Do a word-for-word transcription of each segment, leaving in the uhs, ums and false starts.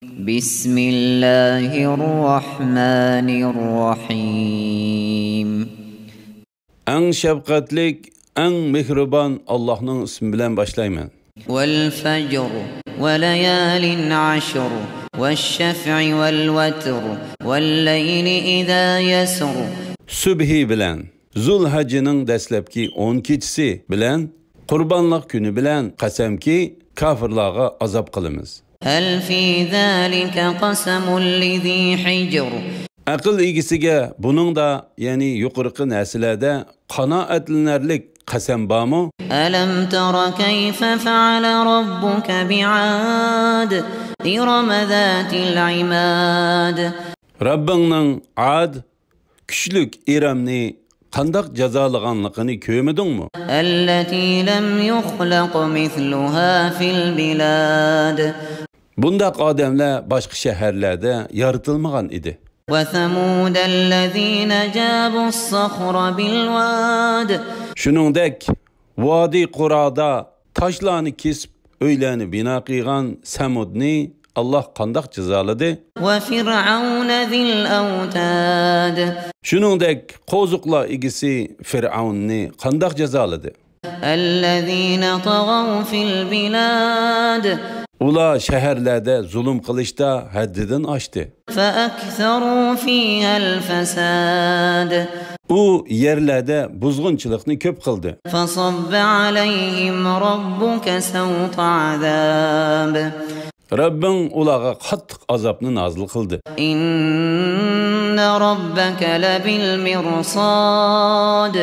بسم الله الرحمن الرحيم. ئەڭ شەپقەتلىك، ئەڭ مېھرىبان ئاللاھنىڭ ئىسمى بىلەن باشلايمەن. والفجر، وليال عشر، والشفع والوتر، والليل إذا يسر. سۈبھى بىلەن، زۇلھەججىنىڭ دەسلەپكى ئون كېچىسى بىلەن، قۇربانلىق كۈنى بىلەن قەسەمكى، كاپىرلارغا ئازاب قىلىمىز. هل في ذلك قسم لذي حجر. ئەقىل ئىگىسىگە بۇنىڭدا، يەنى يۇقىرىقى نەرسىلەردە قانائەتلىنەرلىك قەسەم بارمۇ؟ ألم تر كيف فعل ربك بعاد إرم ذات العماد. رەببىڭنىڭ ئاد كۈچلۈك ئىرەمنى قانداق جازالىغانلىقىنى كۆرمىدىڭمۇ؟ التي لم يخلق مثلها في البلاد. بۇنداق ئادەملەر باشقا شەھەرلەردە يارىتىلمىغان ئىدى. وثمود الذين جابوا الصخر بالواد. شۇنىڭدەك ۋادى قۇرادا تاشلارنى كېسىپ، ئۆيلەرنى بىنا قىلغان سەمۇدنى ئاللاھ قانداق جازالىدى؟ وفرعون ذي الأوتاد. شۇنىڭدەك قوزۇقلار ئىگىسى فىرئەۋننى قانداق جازالىدى؟ الذين طغوا في البلاد. ئۇلار شەھەرلەردە زۇلۇم قىلىشتا ھەددىدىن ئاشتى. فأكثروا فيها الفساد. ئۇ يەرلەردە بۇزغۇنچىلىقنى كۆپ قىلدى. فصب عليهم ربك سوط عذاب. رەببىڭ ئۇلارغا قاتتىق ئازابنى نازىل قىلدى. إن ربك لبالمرصاد.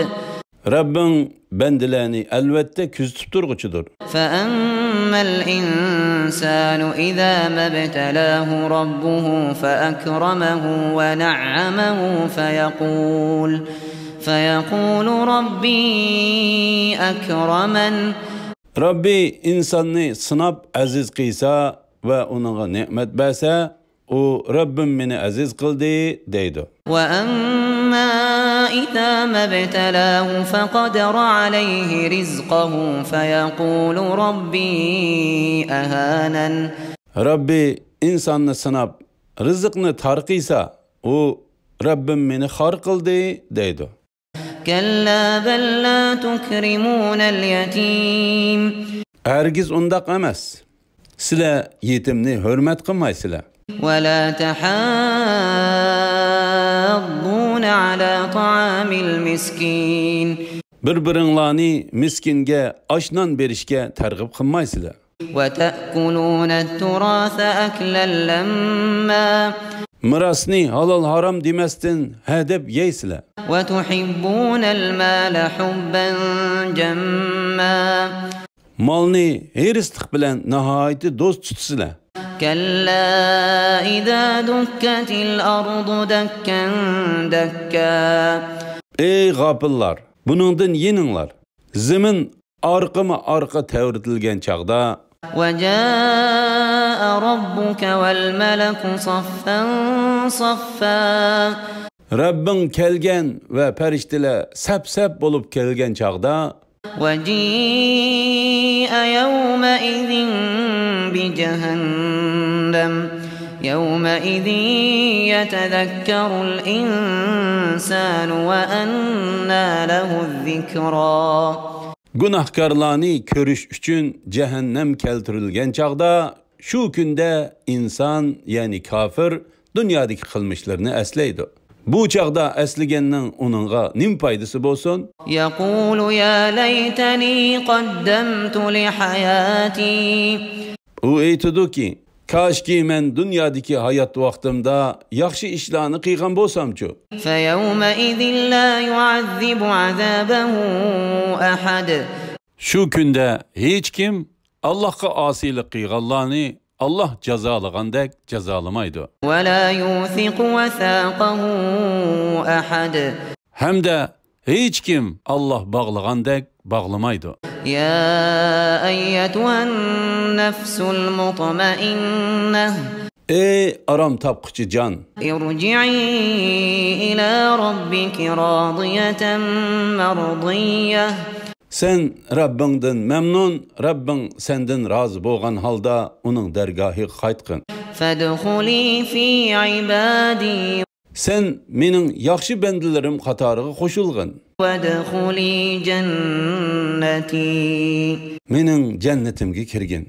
رەببىڭ بەندىلەرنى ئەلۋەتتە كۆزىتىپ تۇرغۇچىدۇر. فأما الإنسان إذا ما ابتلاه ربه فأكرمه ونعمه فيقول، فيقول ربي أكرمن. رەببى ئىنساننى سىناپ ئەزىز قىلسا ۋە ئۇنىڭغا نېمەت بەرسە، ئۇ رەببىم مېنى ئەزىز قىلدى دەيدۇ. وأما إذا ما ابتلاه فقدر عليه رزقه فيقول ربي أهانن. رەببى ئىنساننى سىناپ، رىزىقنى تار قىلسا، ئۇ رەببىم مېنى خار قىلدى دەيدۇ. كلا بل لا تكرمون اليتيم. ھەرگىز ئۇنداق ئەمەس. سىلەر يېتىمنى ھۆرمەت قىلمايسىلەر. ولا تحاضون على طعام المسكين. بىر-بىرىڭلارنى مىسكىنگە ئاش-نان بېرىشكە تەرغىب قىلمايسىلەر. وتأكلون التراث أكلا لما. مىراسنى ھالال-ھارام دېمەستىن ھە دەپ يەيسىلەر. وتحبون المال حبا جما. مالنى ھېرىسلىق بىلەن ناھايىتى دوست تۇتىسىلەر. كلا إذا دكت الأرض دكا دكا. ئەي غاپىللار، بۇنىڭدىن يېنىڭلار. زېمىن ئارقىمۇ ئارقا تەۋرىتىلگەن چاغدا. وجاء ربك والملك صفا صفا. رەببىڭ كەلگەن ۋە پەرىشتىلەر سەپ-سەپ بولۇپ كەلگەن چاغدا. وجيء يومئذ بجهنم يومئذ يتذكر الإنسان وأنى له الذكرى. گۇناھكارلارنى كۆرۈش ئۈچۈن جەھەننەم كەلتۈرۈلگەن چاغدا، شۇ كۈندە ئىنسان، يەنى كاپىر، دۇنيادىكى قىلمىشلىرىنى ئەسلەيدۇ. بۇ چاغدا ئەسلىگەننىڭ ئۇنىڭغا نېمە پايدىسى بولسۇن؟ يقول يا ليتني قدمت لحياتي. ئۇ ئېيتىدۇكى، كاشكى مەن دۇنيادىكى ھايات ۋاقتىمدا ياخشى ئىشلارنى قىلغان بولسامچۇ؟ فيومئذ لا يعذب عذابه أحد. شۇ كۈندە ھېچكىم ئاللاھقا ئاسىيلىق قىلغانلارنى ئاللاھ جازالىغاندەك جازالىمايدۇ. ولا يوثق وثاقه أحد. ھەمدە ھېچكىم ئاللاھ باغلىغاندەك باغلىمايدۇ. يا أيتها النفس المطمئنة. ئەي ئارام تاپقۇچى جان! ارجعي إلى ربك راضية مرضية. سەن رەببىڭدىن مەمنۇن، رەببىڭ سەندىن رازى بولغان ھالدا ئۇنىڭ دەرگاھىغا قايتقىن. فادخلي في عبادي. سەن مېنىڭ ياخشى بەندىلىرىم قاتارىغا قوشۇلغىن. وادخلي جنتي. مېنىڭ جەننىتىمگە كىرگىن.